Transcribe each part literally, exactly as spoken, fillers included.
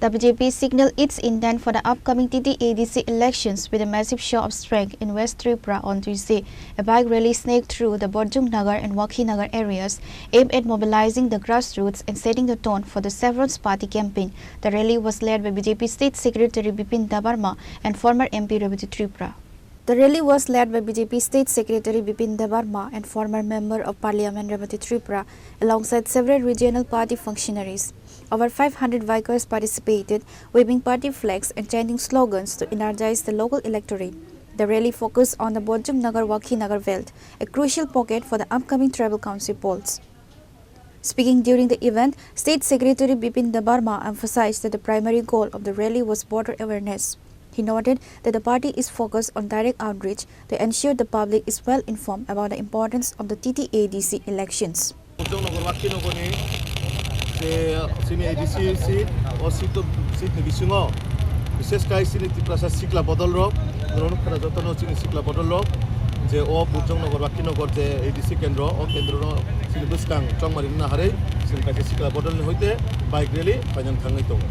The B J P signaled its intent for the upcoming T T A D C elections with a massive show of strength in West Tripura on Tuesday. A bike rally sneaked through the Borjum Nagar and Wakhi Nagar areas, aimed at mobilizing the grassroots and setting the tone for the Chevron's Party campaign. The rally was led by B J P State Secretary Bipin Debbarma and former M P Rebati Tripura. The rally was led by B J P State Secretary Bipin Debbarma and former Member of Parliament Rebati Tripura, alongside several regional party functionaries. Over five hundred bikers participated, waving party flags and chanting slogans to energize the local electorate. The rally focused on the Borjum Nagar Wakhi Nagar belt, a crucial pocket for the upcoming tribal council polls. Speaking during the event, State Secretary Bipin Debbarma emphasized that the primary goal of the rally was voter awareness. He noted that the party is focused on direct outreach to ensure the public is well informed about the importance of the T T A D C elections. Borjum Nagar Wakhi Nagar ni je chini A D C seat, o seat to, seat ni bisingo bishesh kai chini Tiprasa sikla bodol rok, borok no khwna joto no chini sikla bodol rok, je o Borjum Nagar Wakhi Nagar je A D C kendro, o kendro no chini bwskang chongmari wngna harwi chini kaisa sikla bodol ni hoite bike rally painang thangwi tongo.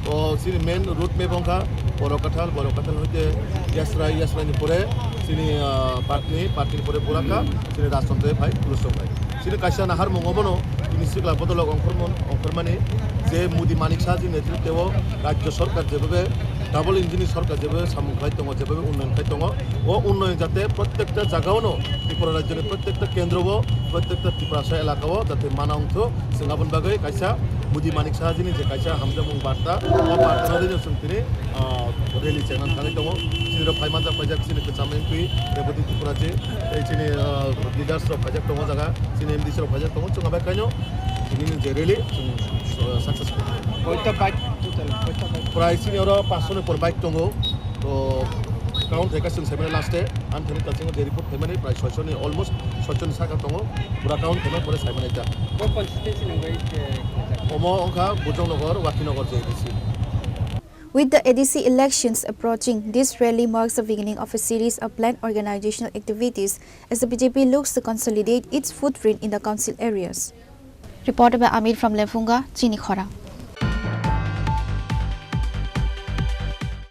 O chini main road map wngkha Borokathal, Borokathal hoite Yasrai, Yasrai ni pore chini, ah, Patni, Patni ni pore Buraka, chini Rajtantri phai, Kulusok phai. Chini kaisa naharmung obono, chini sikla bodolok ongkhormon-, ongkhormani je Modi Manik Saha ji netritweo rajyo sorkar jebhabe double engine ni sorkar jebhabe samung khlai tongo, jebhabe unnoyon khlai tongo, o unnoyon jate prottekta jagaono Tripura rajyoni prottekta kendro o, prottekta Tiprasa elaka o jate mana wngthok, chwng aboni bagwi kaisa Modi Manik Saha ji ni je kaisa hamjakmung barta, o barta no rwino chwng tini, ah, rally chengnang thangwi tongo. Chini rok phai manjak paijak chini kwcham M P Rebati Tripura ji, tei chini, ah, leaders rok paijak tongo jaga, chini M D C rok paijak tongo, chwng abai kaino tini ni je rally chwng, ah, successful. Koita bike total, koita bike? Prai chini oro paanch sho ni por bike tongo. To count khaika chwng saimani last e, ani thani talchingo je report khaimani prai soi sho ni, almost soi sho ni saka tongo, pura count khaimani pore saimani ta. Bo constituency ni wngwi je khajak? Omo wngkha Borjum Nagar, Wakhi Nagar je A D C. With the A D C elections approaching, this rally marks the beginning of a series of planned organizational activities as the B J P looks to consolidate its footprint in the council areas. Reported by Amir from Lefunga, Chini Khorang.